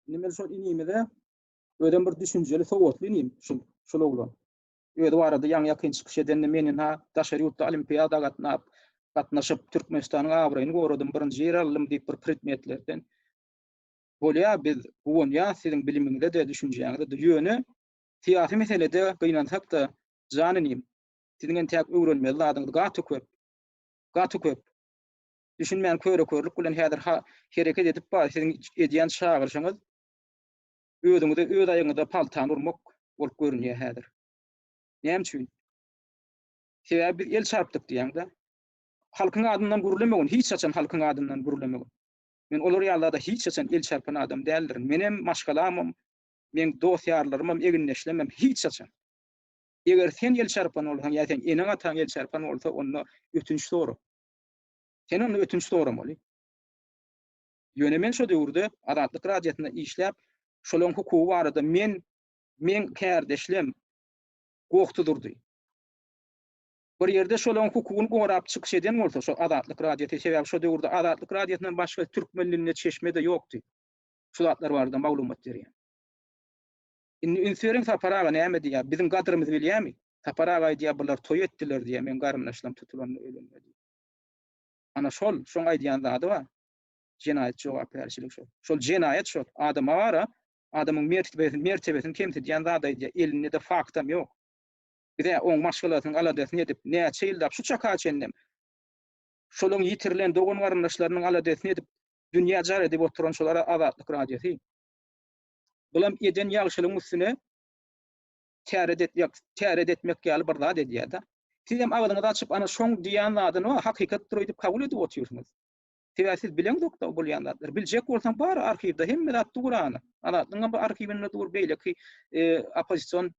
Indi men şol inimize özem bir düşünjeli, sowatly inim şul, şul oglan. Özi barada ýaňy-ýakyn çykyş edende men ynha daşary ýurtda olimpiada gatnap, gatnaşyp Türkmenistanyň abraýyny goradym, birinji ýer aldym diýip bir predmetlerden. Bolýa biz guwanýas siziň bilimiňize-de, düşünjäňize-de. Ýöne syýasy meselede gynansak-da jan inim, siziň entäk öwrenmeli zadyňyz gaty köp. Gaty köp. Düşünmän köre-körlük bilen häzir ha hereket edip bar siziň edýän çagyryşyňyz özüňize öz aýagyňyza paltany urmak bolup görünýär häzir. Näme üçin? Sebäbi biz el çarpdyk diýýäň-de. Halkyň adyndan gürlemegin, hiç haçan halkyň adyndan gürlemegin. Men olar ýaly-da hiç haçan el çarpan adam däldirin. Menem, maşgalamam, meň dost-ýarlarymam, egindeşlemem hiç haçan. Eger sen el çarpan bolsaň ýa seň eneň-ataň el çarpan bolsa, onda ötünç sora. Sen onda ötünç soramaly. Ýöne men şo döwürde Azatlyk Radiosynda işläp, şolaň hukugy barada men, meň kärdeşlem goh tuzurdy. Bir ýerde şolaň hukugyny gorap çykyş eden bolsa şo Azatlyk Radiosy, sebäbi şo döwürde Azatlyk Radiosyndan başga türkmen dilinde çeşme-de ýokdy. Şu zatlar barada maglumat berýän. Indi üns beriň Sapar aga näme diýýär? Biziň gadrymyzy bilýärmi? Sapar aga aýdýar, bular toý etdiler diýýär, meň garyndaşlarym tutulanda ölende diýýär. Ana şol, şoň aýdýan zady bar. Jenaýat jogapkärçilik şol. Şol jenaýat şol. Adama bara, adamyň mertebesini, mertebesini kemsidýän zat aýdýar. Elinde-de faktam ýok. Bize oň maşgalasynyň aladasyny edip, näçe ýyllap şu çaka çenlem şolaň ýitirilen dogan-garyndaşlarynyň aladasyny edip, dünýä jar edip oturan şolara Azatlyk Radiosy. Bulam eden ýagşylygyň üstüne täret etmek, täret etmek ýaly bir zat edýär-de. Siz hem agzyňyzy açyp, ana şoň diýen zadyny hakykatdyr öýdüp kabul edip otyrsyňyz. Sebäbi siz bileňzok-da bolýan zatlary. Biljek bolsaň bar arhiwde hemme zat dur ana. Azatlygyň hem arhiwinde dur, beýleki e, oppozision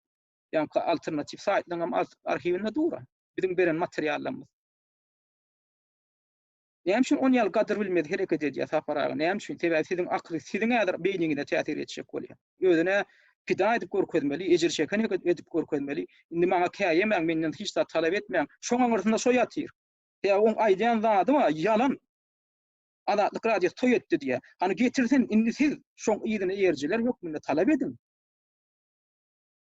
ýa-da alternatiw saýtlaryň hem arhiwinde dur. Biziň beren materiallarymyz. Näme üçin on ýaly gadyr bilmez hereket edýär Sapar aga? Näme üçin? Sebäbi siziň akyly siziň häzir beýniňize täsir etjek bolýar. Özüne pida edip görkezmeli, ejir çeken edip görkezmeli. Indi maňa käýemäň, menden hiç zat talap etmäň. Şoň aňyrsynda şo ýatyr. Sebäbi oň aýdýan zady bar, ýalan. Azatlyk radiosy toý etdi diýýär. Hany getirsin, indi siz şoň yzyna eýerijiler hökmünde talap ediň.